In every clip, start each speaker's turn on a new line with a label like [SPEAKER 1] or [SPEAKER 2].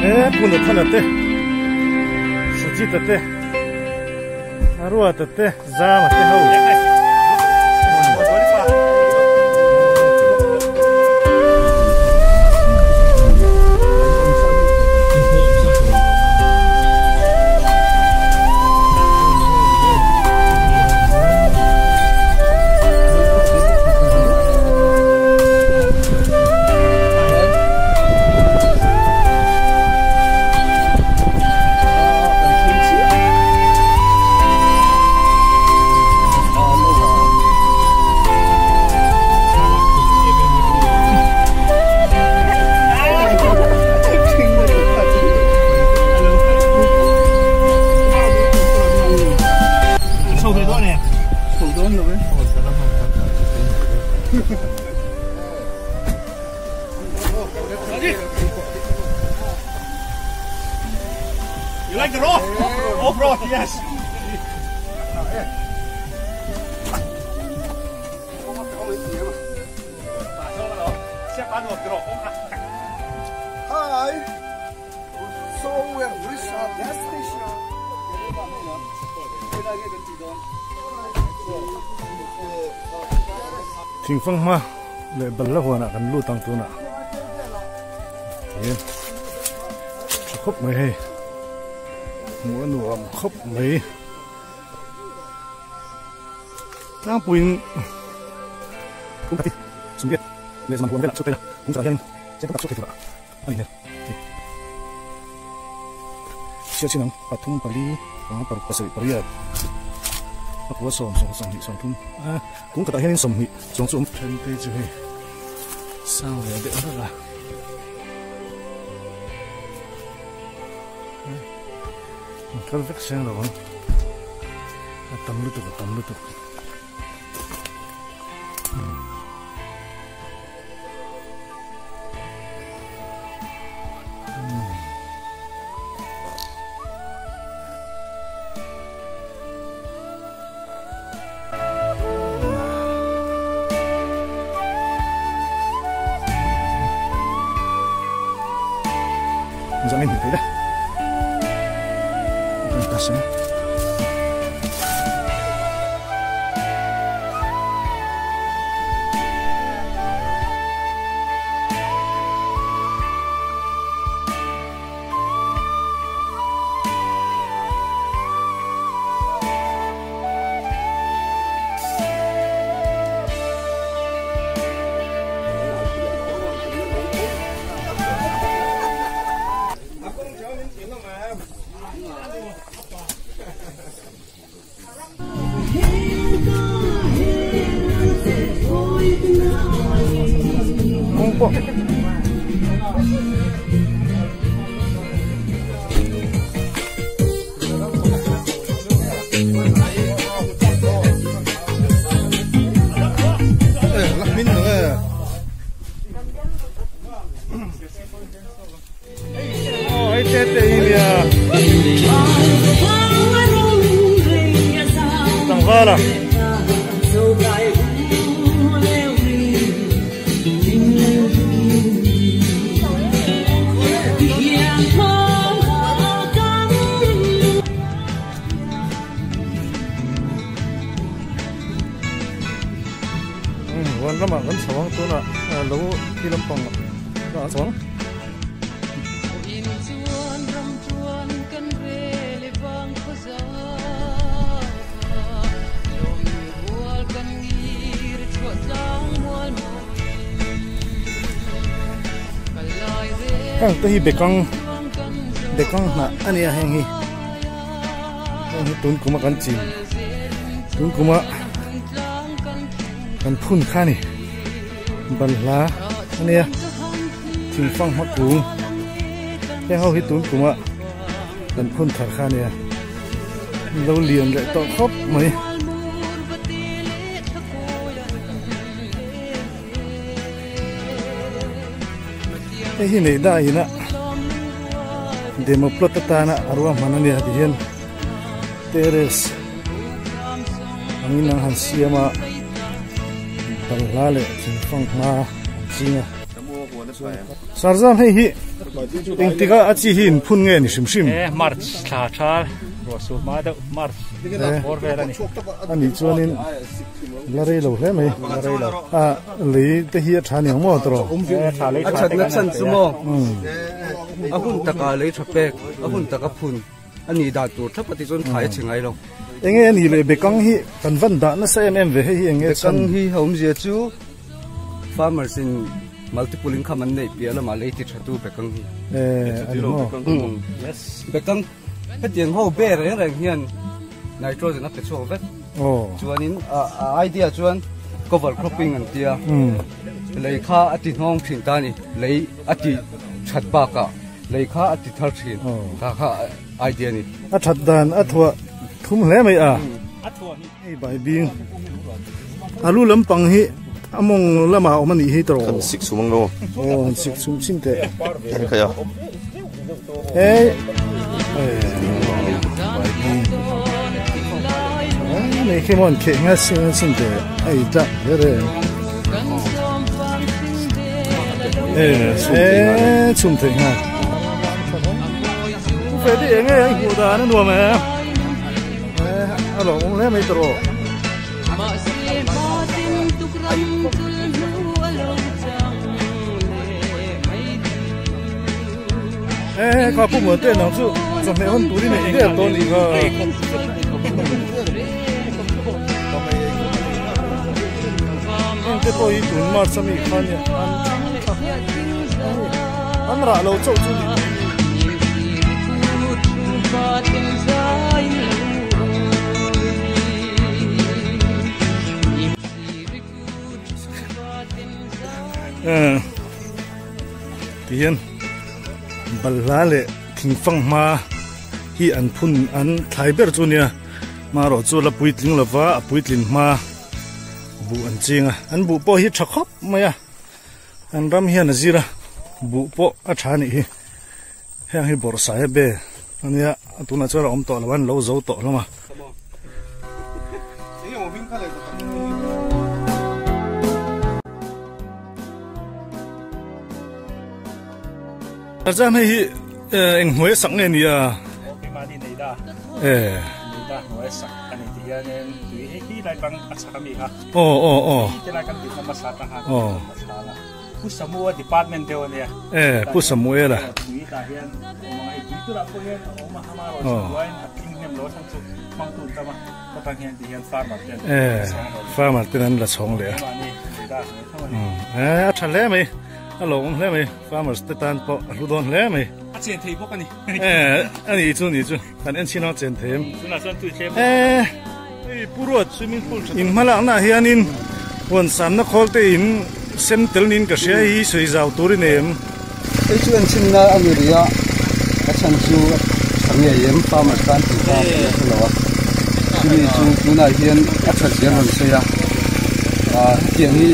[SPEAKER 1] He Pu Nathana te, Sajita te, Aruata te, Zama te ho.
[SPEAKER 2] You like the rock? Off road, yes.
[SPEAKER 3] Hi. So we have reached our destination.
[SPEAKER 1] Thingfang hma leh bal la huanah kan lut ang tunah hian tha khawp mai hei hmuh a nuam khawp mai tlangpuiin leh zaman huan velah chhut phei la kawngchah hianin cheng tam tak chhut thei turah a ni hmel hei chhiat chin ang pathum pali panga paruk pasarih pariat pakua sawm sawm sawmhnih sawmthum a kung khatah hianin sawmhnih chuang chu a awm then te chu hei sang ve deuh hlek a kal vek seng lo ang a tam lutuk a tam lutuk. Jangan hmu thei le. Kawng pawh Tlangval a. Huan lamah kan chho ang tunah lo khi lampang ah a chho ang. Heng te hi bekang bekang hnah a nia heng hi heng hi tun kuma kan chin tun kuma kan phun kha a ni balhla a nia thingfang hma kung heng ho hi tun kuma kan phun thar kha a nia lo lian leh tawh khawp mai. Hei hi nei dah ina demo plot atana a ruahman a nia tihian terrace angin an han siam a balhla leh thingfang hma an ching a. Sarzam hei hi engtik a a chi hi in phun nge ni hrim hrim?
[SPEAKER 4] E March thla tha ruah sur hma deuh March bawr vel a ni.
[SPEAKER 1] A nih chuanin la rei lo hle mai.
[SPEAKER 4] La rei lo.
[SPEAKER 1] A lei te hi a tha niang maw tawh?
[SPEAKER 4] E tha lei
[SPEAKER 5] A
[SPEAKER 4] tha te
[SPEAKER 5] thatna
[SPEAKER 4] kan
[SPEAKER 5] chhan
[SPEAKER 4] han
[SPEAKER 5] chu
[SPEAKER 4] sawi a.
[SPEAKER 5] maw a hun taka lei tha pek a hun taka phun a nih dan tur thlap a tih chuan thlai a chhe ngai lo.
[SPEAKER 1] Enge a nih leh bekang hi kan van dah nasa em em ve hei hi enge chhan?
[SPEAKER 5] Bekang hi a awmzia chu farmers in multiple income an neih piah lamah lei ti tha tu bekang hi.
[SPEAKER 1] Eh a ni maw?
[SPEAKER 5] Yes. Bekang hetiang ho ber reng reng hian nitrogen a pe chhuak vek.
[SPEAKER 1] Aw.
[SPEAKER 5] Chuanin a idea chuan cover cropping an tia. Lei kha a ti hnawng thin ta a ni. Lei a ti that bakah lei kha a ti thar thin. Kha kha idea a ni.
[SPEAKER 1] A that dan a thuah thum hle mai a. Hei bai bing alu lampang hi a mawng lamah a awm a nih hi tawh.
[SPEAKER 6] Kan sik chhum ang lo.
[SPEAKER 1] Aw han sik chhum chhin teh.
[SPEAKER 6] Kan khaih a.
[SPEAKER 1] Hei bai bing nei khi maw an kheh nge sing an chhin teh hei tlak hle reng. E chhum theih nghal. Fe ti enge an hmuh dan a nuam em. A lo awm hle mai tawh. E kha pu muan te nang chu chawhmeh hawn turin ei der dawn nih kha. Heng te pawh hi tun March ami kha nia an tha hle an rah lo chauh chu ni. Tihian balhla leh thingfang hma hi an phun an thlai ber chu nia marawh chu la puitling lova a puitlin hma buh an ching a an buh pawh hi tha khawp mai a an ram hian a zir a buh pawh a tha a nih hi heng hi bawrhsai a be ania tunah chuan a awm tawh lo a an lo zo tawh hlawm a. Tarzan hei hi eng hnuai a sak nge ni a?
[SPEAKER 4] Keimahni nei da. Nei da hnuai a sak a ni tih hianin tui hei hi lai bang a chak a mi kha.
[SPEAKER 1] Aw aw aw.
[SPEAKER 4] Hi te lai kan tih hmasa ta khan hmasa la. Pu Samua department deuh a nia.
[SPEAKER 1] Pu Samuela.
[SPEAKER 4] Tui tah hian awm ang a hei tui turah pawh hian a awm a hama rawn chhuk ruaiin a tling hnem lo a chhan chu hmangtu an tam a. Khawtang hian ti hian farmer ten
[SPEAKER 1] farmer ten an la chhawng leh a.
[SPEAKER 4] Keimahni nei da hnuai tho a ni.
[SPEAKER 1] A tha hle mai. A lawmawm hle mai, farmers te tan pawh a hlu dawn hle mai.
[SPEAKER 4] A chen thei bawk a ni.
[SPEAKER 1] Eh, a ni chu ni chu, kan en chhin a chen thei em.
[SPEAKER 4] Tunah chuan tui tlem.
[SPEAKER 1] Eh, hei Pu Ruat swimming pool tha in hmalakna ah hianin huan samna khawl te in sem tel niin ka hria hi sawi zau tur i nei em.
[SPEAKER 5] Hei chu en chhinna a ni rih a, a chhan chu tha ngei em farmers tan tih kha kan la hre lo a, chumi chu tunah hian a tha zel rawn sawi a. Hetiang hi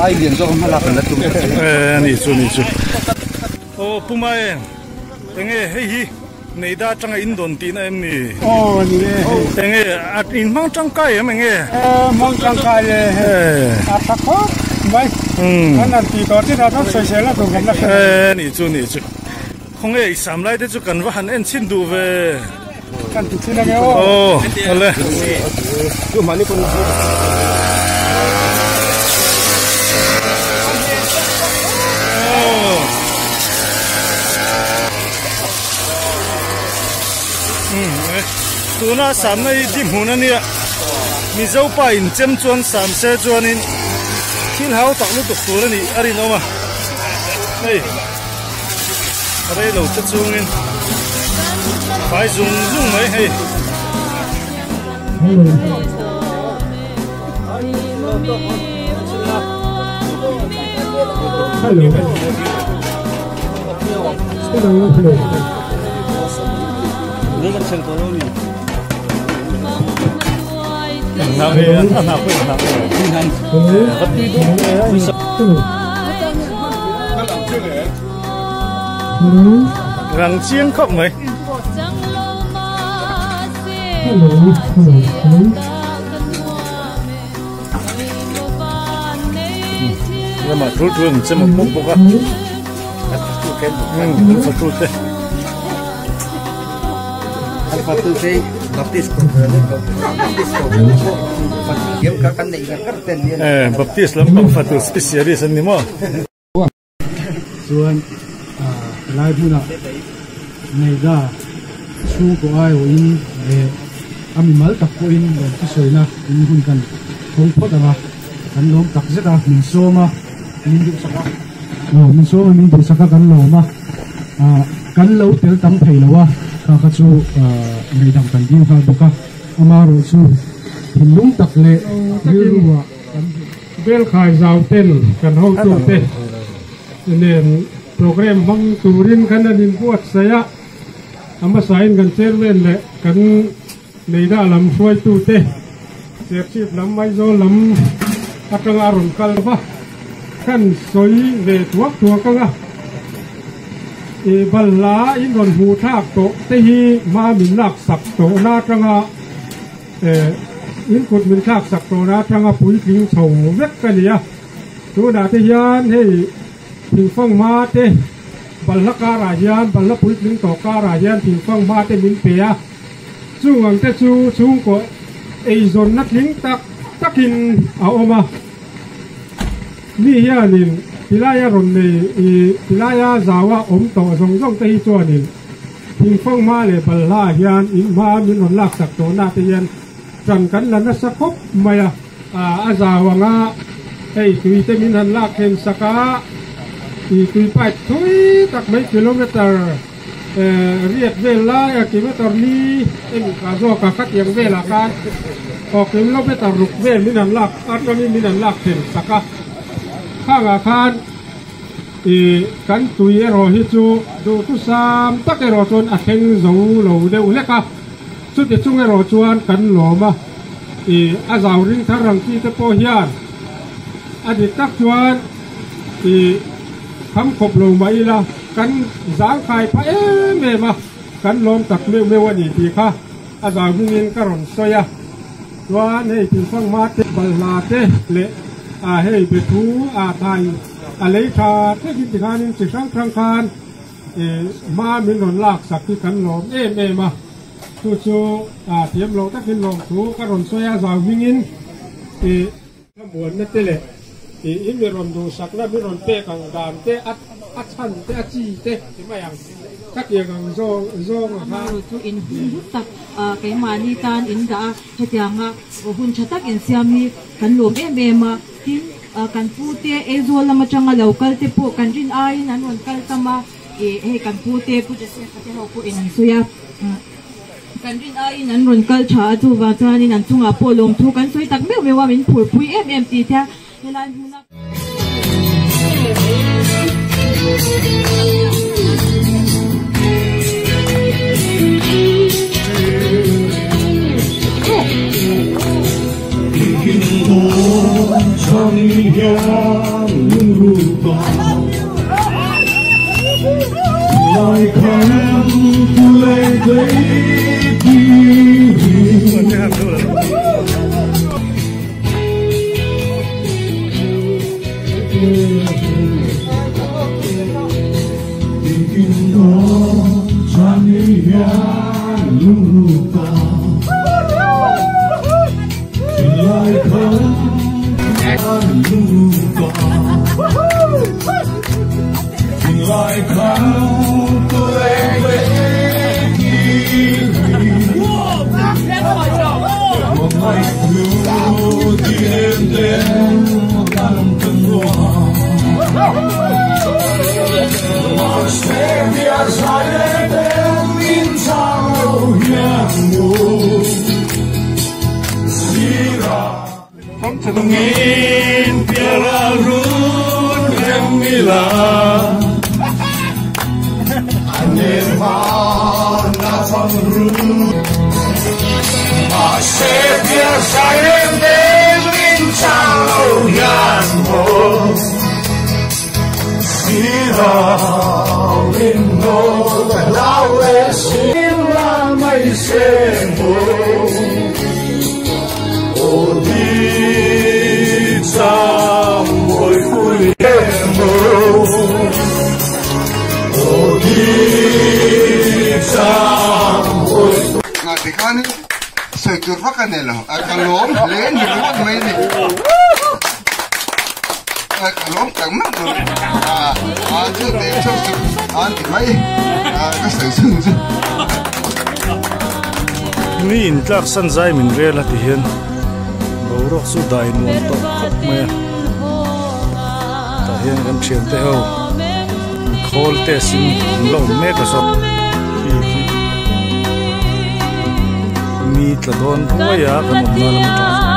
[SPEAKER 5] ai lian zawk a hmalak an la tum ta che.
[SPEAKER 1] Eh ani chu ani chu. Aw Pu Mai enge hei hi Neida atanga in dawn tihna em ni?
[SPEAKER 7] Aw ni e hei.
[SPEAKER 1] Enge a in hmang tangkai em enge?
[SPEAKER 7] Eh hmang tangkai e hei. A tha khawp mai. Kan han tih tawh chin ah chuan sawisel a duh kan la hre lo.
[SPEAKER 1] Eh ni chu ni chu. Khawnge i sam lai te chu kan va han en chhin duh ve.
[SPEAKER 7] Kan ti thin ange aw.
[SPEAKER 1] Aw awle. Tuna samna hi di hmun a nia Mizo pa in chem chuan sam se chuanin thil hau tak lutuk tur a nih a rinawm a hei. A rei lo te chungin fai zung zung mai hei. Rang chiang khawp mai. Lamah tul tul an chem a bawk bawk a. An fatu te.
[SPEAKER 5] An fatu te Baptist Baptist
[SPEAKER 1] Eh Baptist lampang fatu specialist an ni maw.
[SPEAKER 7] Chuan helai hmunah Neida chhungkaw aiawhin leh a mimal tak pawhin lawm thusawina in hun kan hawng phawt ang a, kan lawm tak zet a, min sawm a, min duhsak a, aw min sawm a min duhsak a kan lawm a, kan lo tel tam thei lo a, kha kha chu ngaihdam kan ding nghal bawk a, amaherawh chu thinlung tak leh rilru ah kan
[SPEAKER 6] Belkhai zau ten kan hotute nen program hmang turin khan an inbuatsaih a, a hmasain kan chairman leh kan Neida lam hruaitute Serchhip lam Aizawl lam atanga a rawn kal va, kan sawi ve thuak thuak ang a, i balhla in rawn hmuh thlak tawh te hi hma min laksak tawhna atanga In kut min thlak sak tawhna atanga puitling chho vek ka ni a, tunah te hian hei thingfang hma te balhla karah hian balhla puitling tawh karah hian thingfang hma te min pe a, chung ang te chu chhungkaw eizawnna tling tak takin a awm a, mi hianin tilaia rawn nei ih tilaia zaua awm tawh zawng zawng te hi chuanin. Thingfang hma leh balhla ah hian in hma min rawn lak sak tawh na te hian ṭan kan la nasa khawp mai a. A zau ang a, hei tui te min han lak then sak a, ih tui pipe thui tak mai kilometer riat vel lai a kilometer li eng ka zawk a khatiang velah khan aw kilometer ruk vel min han lak atangin min han lak then sak a, khangah khan. I kan tui erawh hi chu duhthusam tak erawh chuan a thleng zo lo deuh hlek a, chuti chung erawh chuan kan lawm a, i a zau ring thar ang chi te pawh hian a dik tak chuan i kham khawp lo mah ila kan zangkhai phah em em a, kan lawm tak meuh meuh a ni tih kha a zau hmingin ka rawn sawi a, chuan hei thingfanghma te balhla te leh a hei bethu a thai. A lei tha tlekin tikhanin chi hrang hrang khan hma min rawn lak sak hi kan lawm em em a, chu chu thiam loh takin lawm thu ka rawn sawi a, zau hmingin thlamuanna te leh in mi rawn duhsakna min rawn pek ang dan te a chhan te a chi te ti mai ang khatiang ang zawng zawng a khan.
[SPEAKER 8] Chu in hun hlu tak keimahni tan in dah a, hetianga hun tha tak insiam hi kan lawm em em a, tin. Kan pu te Aizawl lam atanga lo kal te pawh kan rin aiin an rawn kal tam a, ih hei kan pu te Pu Joseph-a te ho pawhin an sawi a, kan rin aiin an rawn kal tha a chuvang chuanin an chungah pawh lawmthu kan sawi tak meuh meuh a, min phurpui em em tih te helai hmuna.
[SPEAKER 3] vak a nei lo a ka lawm hle ni ringawt mai ni a ka lawm tak meuh lo a a chu te chu chu an ti mai a ka sawi chhung chu.
[SPEAKER 1] Ni in tlak san zai min rel a ti hian boruak chu dai nuam tawh khawp mai a tah hian kan thian te ho khawl test in an la awm mek a saw khi khi mi tla dawn ruai a kan awmna lam atang.